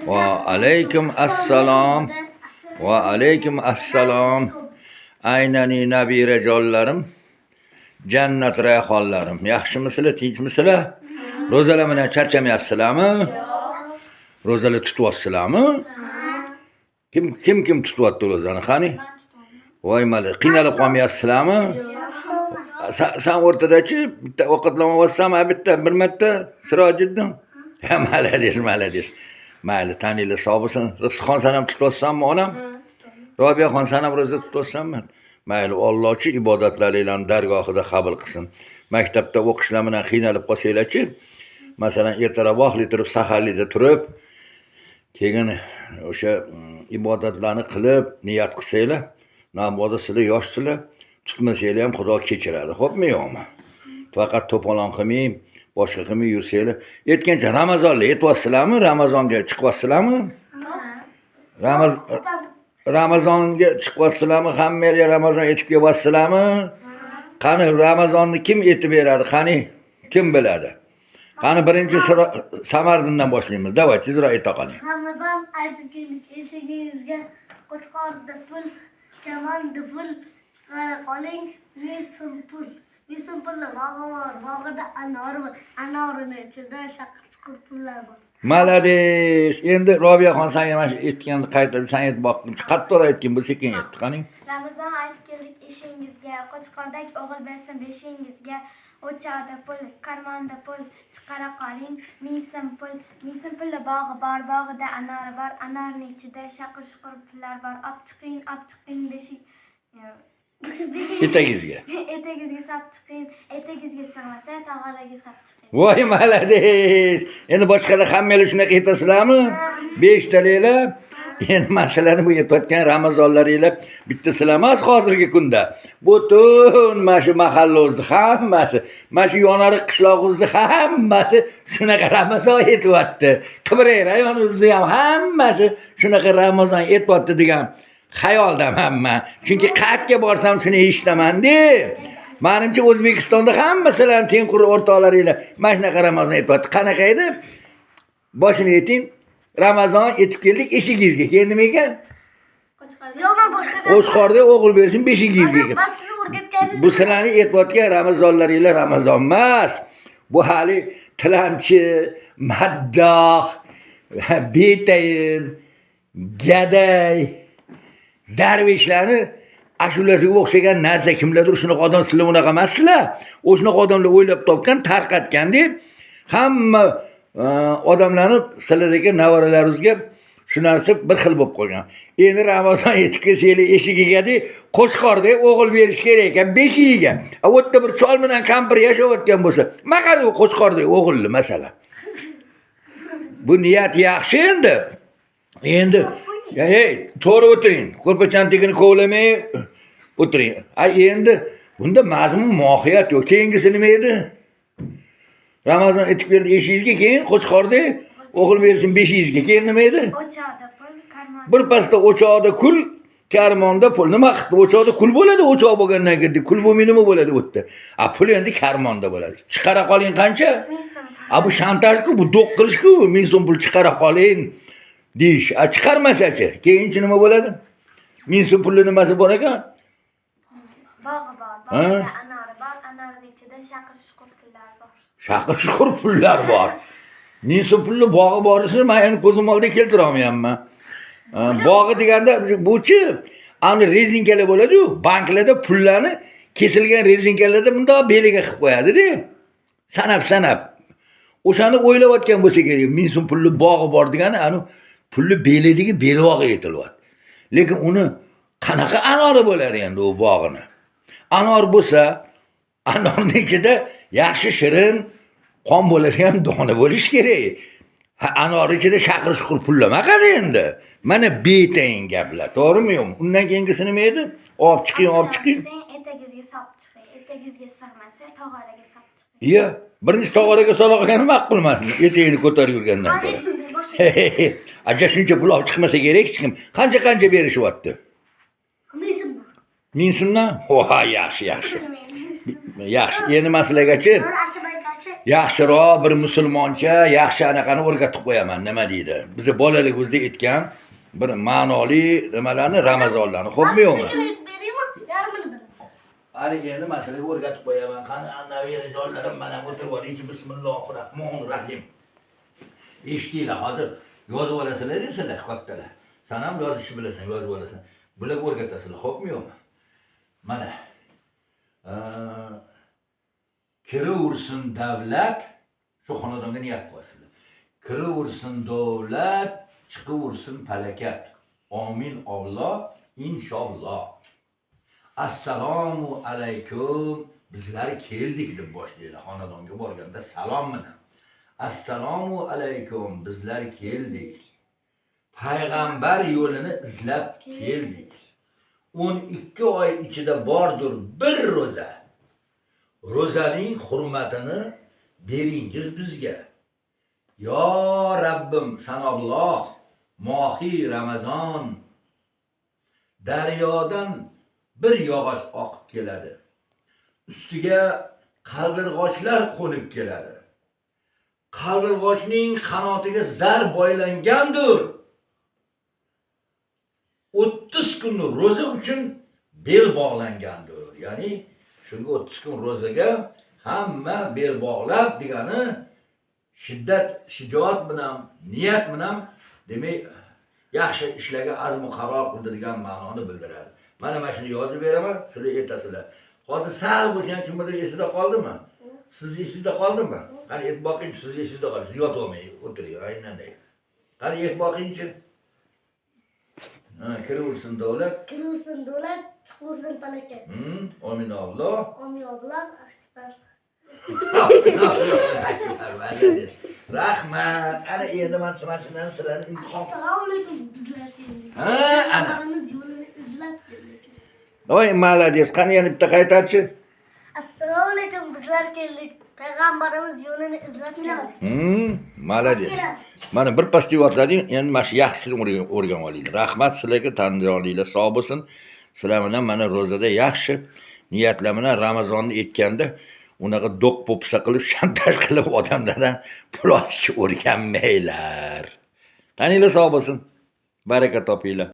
Va alaykum assalom. Va alaykum assalom. Aynani nabirajonlarim, jannat rayhonlarim. Yaxshimisizlar, tinchmisizlar? Ro'zalar bilan charchamayapsizlarmi? Ro'zalar tutyapsizlarmi? Kim kim kim tutyapti ro'zani? Qani? Voy mali, qiynalib qolmayapsizlarmi? San o'rtadachi bitta ovqatlanmayapsanmi bitta bir marta Sirojiddin? Ha, молодец, молодец. Mayli, taninglar sog' bo'lsin. Rizqxon, san ham tutyapsanmi, onam? Robiyaxon, san ham ro'za tutyapsanmi? Mayli, Allohchi ibodatlaringlarni dargohida qabul qilsin. Maktabda o'qishlar bilan qiynalib qolsanglarchi, masalan, ertalab vaqtli turib, saharlikda turib, keyin o'sha ibodatlarni qilib, niyat qilsanglar, mabodo sizlar yoshsizlar, tutmasanglar ham Xudo kechiradi. Xo'pmi, yo'qmi? Faqat to'polon qilmay, boshqa qilmay yursanglar. Aytgancha, Ramazonlar yetyapsizlarmi? Ramazonga chiqyapsizlarmi? Ramazonga chiqyapsizlarmi? Hammanglar Ramazon etib kelyapsizlarmi? Qani, Ramazonni kim etib beradi? Qani, kim biladi? Qani, birinchi Samardindan boshlaymiz. Давай, tezroq ayta qoling. Ramazon aytib keldik eshigingizga, qo'chqorda pul, kamonda pul, chiqara qoling 1000 so'm pul. 1000 so'm pulli bog'i bor, bog'ida anor bor, anorini ichida shaqir shuqur pullar bor. Молодец. Endi Robiyaxon, senga mana shu aytganni qaytarib, sen aytib boq. Qattiqroq aytgin, bu sekin aytdi. Qaning. Ramazon aytib keldik eshigingizga, qo'chqordak o'g'il bersin beshigingizga, o'choqda pul, karmonda pul, chiqara qoling 1000 so'm pul, 1000 so'm pulli bog'i bor, bog'ida anori bor, anorning ichida shaqir shuqur pullar bor, olib chiqing, olib chiqing beshik Etagingizga. Etagingizga solib chiqing, etagingizga sig'masa tog'oraga solib chiqing. Voy, молодец. Endi boshqalar hammanglar shunaqa aytasizlarmi? Beshtaliklar. Endi masalan, bu aytayotgan Ramazonlaringlar bitta sizlar emas hozirgi kunda. Butun mana shu mahalla o'zi hammasi, mana shu yonariq qishlog'imizni hammasi shunaqa Ramazon aytyapti. Qibray rayonimizni ham hammasi shunaqa Ramazon aytyapti degan xayoldaman man. Chunki qayerga borsam shuni eshitaman-da. Manimcha, O'zbekistonda hamma sizlarni tengqur o'rtoqlaringlar mana shunaqa Ramazon aytyapti. Qanaqa edi? Boshini ayting. Ramazon etib keldik eshigingizga. Keyin nima ekan? Yo'q, man boshqa. Qo'chqorda o'g'il bersin beshigingizga. Man sizni o'rgatganingiz. Bu sizlarni aytayotgan Ramazonlaringlar Ramazon emas. Bu hali tilanchi, maddoh, betayin, gaday, darveshlarni ashulasiga o'xshagan narsa. Kimlardir shunaqa odam, sizlar unaqa emassizlar. O'shunaqa odamlar o'ylab topgan, tarqatgan deb hamma odamlarni sizlardagi nevaralarimizga shu narsa bir xil bo'lib qolgan. Endi Ramazon yetib kelsa eshigiga de qo'chqorda o'g'il berish kerak ekan beshigiga. A u yerda bir chol bilan kampir yashayotgan bo'lsa, nima u qo'chqorda o'g'illi masalan. Bu niyat yaxshi endi. Endi ey, to'g'ri o'tiring. Ko'rpachani tagini kovlamay o'tiring. A endi bunda mazmun mohiyat yo'q. Keyingisi nima edi? Ramazon etib keldi eshigingizga, keyin qo'chqorda o'g'il bersin beshigingizga. Keyin nima edi? O'choqda pul, karmonda Bir pasda o'choqda kul, karmonda pul. Nima qildi? O'choqda kul bo'ladi, o'choq bo'lgandan keyin kul bo'lmay nima bo'ladi u yerda? A pul endi karmonda bo'ladi. Chiqara qoling qancha? 1000 so'm. A bu shantajku, bu do'q qilishku, 1000 so'm pul chiqara qoling deyish. A chiqarmasachi? Keyinchi nima bo'ladi? 1000 so'm pulli nimasi bor ekan? Bog'i bor, Ha? bog'ida anori bor, anorning ichida shaqir shuqur pullar bor. Shaqir shuqur pullar bor. 1000 so'm pulli bog'i borishini man endi ko'zim oldiga keltira olmayapman. Bog'i deganda buchi ani rezinkalar bo'ladi-yu, banklarda pullarni kesilgan rezinkalarda bundoq beliga qilib qo'yadi-da. Sanab sanab. O'shani o'ylayotgan bo'lsa kerak. 1000 so'm pulli bog'i bor degani ani pulli belidagi belbog'i aytilyapti. Lekin uni qanaqa anori bo'ladi endi u bog'ini? Anor bo'lsa, anorning ichida yaxshi shirin qon bo'ladigan dona bo'lishi kerak. Ha, anor ichida shaqir shuqur pullar qani endi? Mana betayin gaplar, to'g'rimi yo'qmi? Undan keyingisi nima edi? Olib chiqing, olib chiqing. Etagingizga solib chiqing, etagingizga sig'masa tog'oraga solib chiqing. Iya, birinchi tog'oraga solib ma'qul emasmi? Etagini ko'tarib yurgandan ko'ra. Aja shuncha pul olib chiqmasa kerak hech kim. Qancha qancha berishyapti? 1000 so'mmi? 1000 so'mdan? Voy, yaxshi, yaxshi. Yaxshi. Endi masalagachi Mana achabakachi. Yaxshiroq bir musulmoncha yaxshi anaqani o'rgatib qo'yaman, nima deydi? Bizni bolaligimizda aytgan bir ma'noli nimalarni, Ramazonlarni, xo'pmi yo'qmi? Sekin aytib beraymi? Yarmini bilaman. Ana endi man sizlarga o'rgatib qo'yaman. Qani nabirajonlarim, mana o'tirib olingchi. Bismillahir rohmanir rohim. Eshitinglar, hozir yozib olasizlar, sizlar kattalar. San ham yozishni bilasan, yozib olasan. Bularga o'rgatasizlar, xo'pmi yo'qmi? Mana. Kiraversin davlat, shu xonadonga niyat qilasizlar. Kiraversin davlat, chiqaversin palakat. Amin Alloh, inshaalloh. Assalomu alaykum. Bizlar keldik deb boshlaydi xonadonga borganda salom bilan. Assalomu alaykum, bizlar keldik. Payg'ambar yo'lini izlab keldik. 12 oy ichida bordir bir ro'za. Ro'zaning hurmatini beringiz bizga. Yo Rabbim sanalloh, mohi Ramazon. Daryodan bir yog'och oqib keladi. Ustiga qaldirg'ochlar qo'nib keladi. Qaldirg'ochning qanotiga zar boylangandir. 30 kun ro'za uchun bel bog'langandir. Ya'ni shunga 30 kun ro'zaga hamma bel bog'lab degani shiddat, shijoat bilan, niyat bilan, demak, yaxshi ishlarga azmu qaror qildi degan ma'noni bildiradi. Mana shuni yozib beraman, sizlar aytasizlar. Hozir sal bo'lsa ham kimnidir esida qoldimi? Siz esingizda qoldimi? Qani aytib boqingchi, siz esingizda qoldi. Siz yotib olmang, o'tiring, aynan. Qani aytib boqingchi. Ha, kiraversin davlat. Kiraversin davlat, chiqaversin palakat. Amin Alloh. Amin Alloh, akbar. Rahmat. Ana endi men shundan sizlarni imtihon. Assalomu alaykum, bizlar keldik. Ha, ana. Payg'ambarimiz yo'lini izlab keldik. Voy, молодец. Qani yana bitta qaytarchi. Assalomu alaykum, bizlar keldik. Payg'ambarimiz yo'lini izlab keldik. Молодец. Mana bir pasda yodlading, endi mana shu yaxshisini o'rganib olinglar. Rahmat sizlarga, tan joninglar sog' bo'lsin. Sizlar bilan mana ro'zada yaxshi niyatlar bilan Ramazonni aytganda unaqa do'q po'pisa qilib, shantaj qilib odamlardan pul olishni o'rganmanglar. Taninglar sog' bo'lsin. Baraka topinglar.